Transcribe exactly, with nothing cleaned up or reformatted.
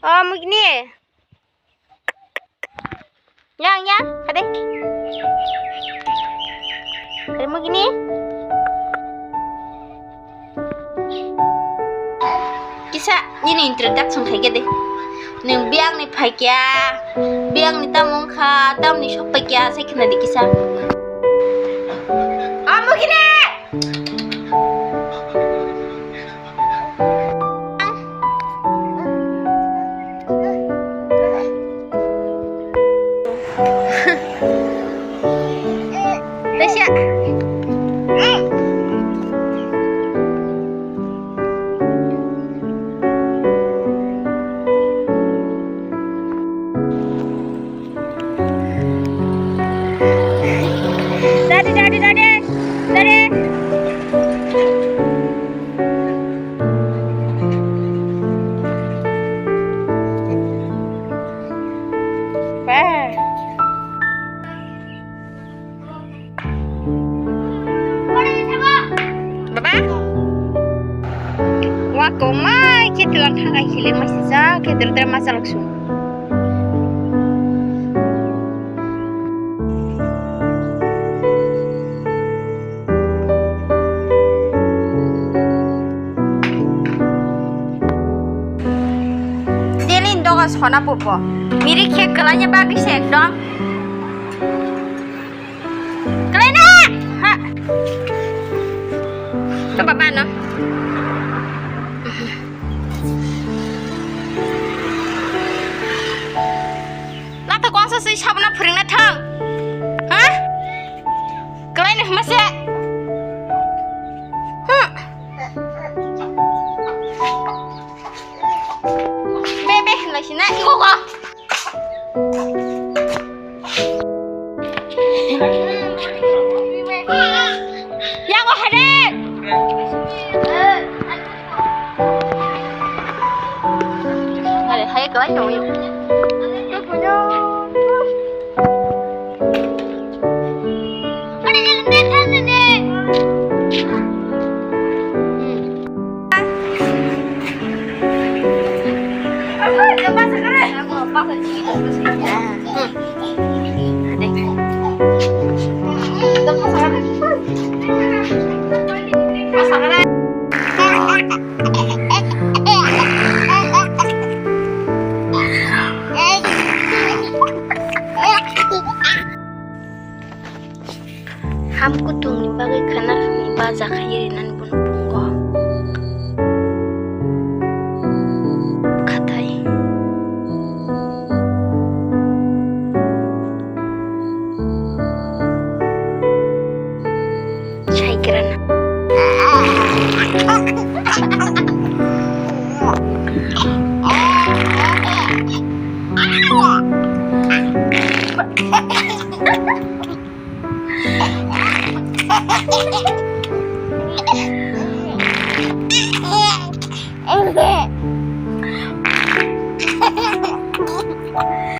O mugini. Yang, yang, kade. Kade mugini. Kisa nini introduction khai kade. Nung biang ni phaikya, biang ni tamung kha, tamni sok paikya, sai khna di kisa. O mugini. Dade, dade, dade, dade. Ba. Baba. Wa kong mai khe tila thakai khile mai sijak khe dere dere ma chalok su. Dini doga sona popo. Miri khe kwlaina bagwi se ekdom. Kwlaina! Ha! To baba no. Lata kwangsa swi sabna phwrwngna thang. Ha? Kwlaina hwnma se. Hmm. Be, be, hwnlai sina, iko ko. Yago hade. Are, hai ko, ai, no. Ham kutungni bagwi khana khani baja khaiwi rinani bono pungo. Khatai. Saikrana.